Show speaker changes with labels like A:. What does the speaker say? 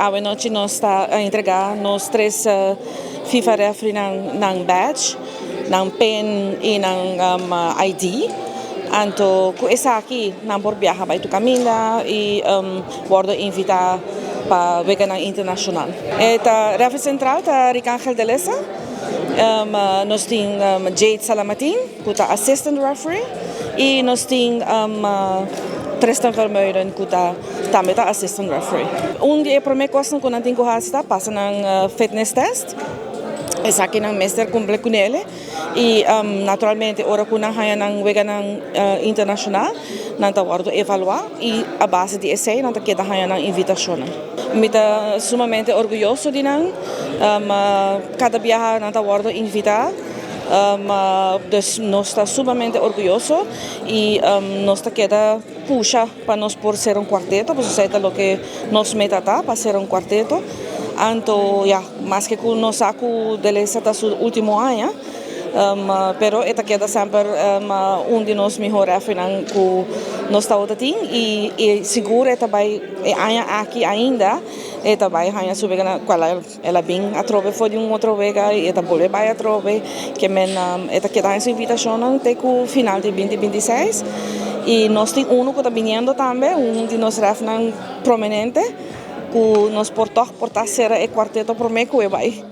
A: Awe nochi nos ta entrega nos tres FIFA referee nan badge, nan pin y nan ID. Anto cu esaki nan por viaha bay tur caminda y wordo invita pa weganan internacional. E ta referee central ta Rick Angel de Lessa. Nos tin Jade Salamatin, cu ta assistant referee, y nos tin Tristan Vermeulen, cu ta tambe ta assistant referee. Un di e prome cosnan cu nan tin cu haci ta pasa nan fitness test. Esaki nan mester cumpli cu nele y naturalmente ora cu nan haya nan weganan internacional, nan ta wordo evalua y a base di esey nan ta keda haya nan invitacionnan. Mi ta sumamente orguyoso di nan, cada biaha nan ta wordo invita. Dus nos ta sumamente orguyoso y nos ta keda pusha pa nos por ser un cuarteto, pasobra esey ta loke nos meta ta, pa ser un cuarteto. Anto ya, maske cu nos sa cu Delesa ta su ultimo aña, pero e ta keda semper un di nos miho refereenan cu nos tabata tin y sigur e ta bay e aña aki ainda e ta bay haña su wega cual el a bin atrobe for di un otro wega y e ta bolbe bay atrobe ke men e ta keda haña su invitacionnan te cu final di 2026 y nos tin uno cu ta biniendo tambe, un di nos refnan prominente cu nos por toch por ta cera e cuarteto prome cu e bay.